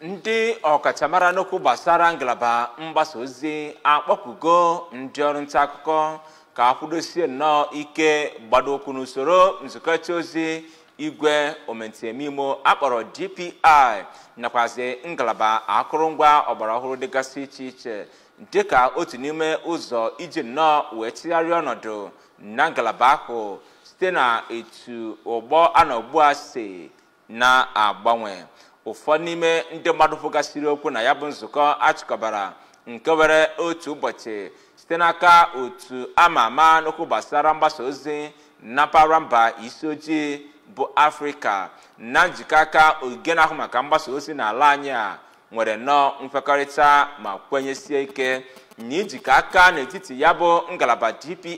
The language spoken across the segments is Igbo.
Ndị ọkachamara n'okwu gbasara ngalaba mgbasa ozi akpọkugo ndị ọrụ nta akụkọ ka akwụdosie nnọọ ike gbado ụkwụ n'usoro nzikọrịta ozi igwe omentemimo akpọrọ DPI nakwazi ngalaba akụrụngwa ọgbara ọhụrụ dịgasị iche iche dịka otu n'ime ụzọ iji nnọọ wee tụgharịa ọnọdụ na ngalaba ahụ site na etu ụgbọ a nọ ugbu a si na-agbanwe. Ụfọdụ n'ime ndị mmadụ fụgasịrị okwu na ya bụ nzukọ achịkọbara nke were otu ụbọchị site n'aka otu ama ama n'okwu gbasara mgbasa ozi na mpaghara mba isi ojii bụ Afrịka na njikọ aka ogige na-ahụ maka mgbasa ozi n'ala anyị a nwere nnọọ nkwekọrịta ma kwenyesie ike na ijikọ aka n'etiti ya bụ ngalaba DPI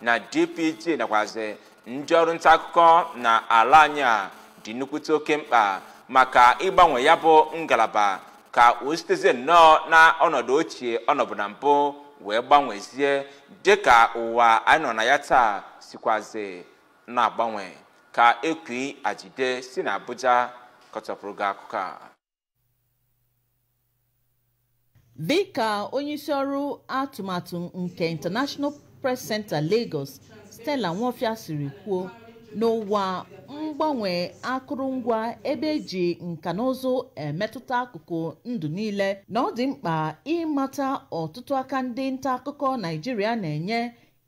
na DPG nakwazi ndị ọrụ nta akụkọ na ala anyị a dị nnukwute oke mkpa maka ịgbanwe ya bụ ngalaba ka o sitezie nnọọ na ọnọdụ ochie ọnọbụ na mbụ wee gbanwezie dịka ụwa anyị nọ na ya taa sikwazi na-agbanwe. Ka Ekwi Ajide si na Abuja kọtọpụrụ gị akụkọ a. Dịka onyeisi ọrụ atụmatụ nke International Press Center Lagos, Stella Nwofia siri kwuo, n'ụwa mgbanwe akụrụngwa ebe eji nka na ụzụ emetụta akụkụ ndụ niile, na ọ dị mkpa ịmata ọtụtụ aka ndị nta akụkọ Naịjirịa na-enye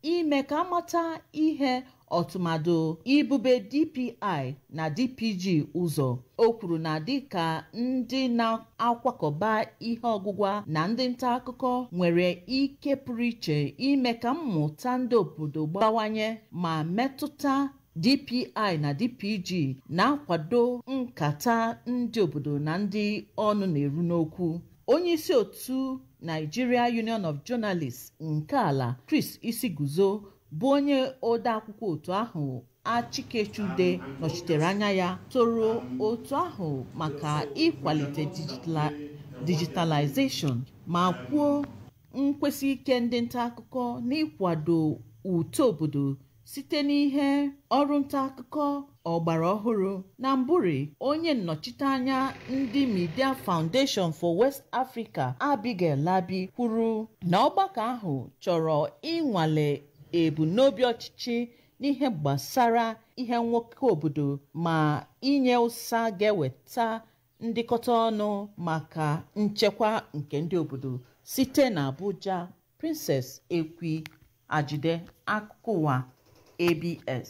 ime ka amata ihe ọtụmadụ ibube DPI na DPG ụzọ. O kwuru na dịka ndị na-akwakọba ihe ọgwụgwa na ndị nta akụkọ nwere ike pụrụ iche ime ka mmụta ndị obodo gbawanye ma metụta DPI na DPG na-akwado nkata ndị obodo na ndị ọnụ na-eru n'okwu. Onyeisi otu Nigeria Union of Journalists nke ala, Chris Isiguzo, bụ onye ode akwụkwọ otu ahụ Achikechude nọchitere anya ya, toro otu ahụ maka ịkwalite digitalization ma kwuo nkwesị ike ndị nta akụkọ n'ịkwado uto obodo site n'ihe ọrụ nta akụkọ ọgbara ọhụrụ. Na mbụri, onye nnọchiteanya ndị Media Foundation for West Africa, Abigail Labi, kwuru na ọgbakọ ahụ chọrọ ịnwale ebumnobi ọchịchị n'ihe gbasara ihe nwoke obodo ma inye ụsa ga-eweta ndịkọta ọnụ maka nchekwa nke ndị obodo. Site na Abuja, Princess Ekwi Ajide, akụkọ ụwa ABS.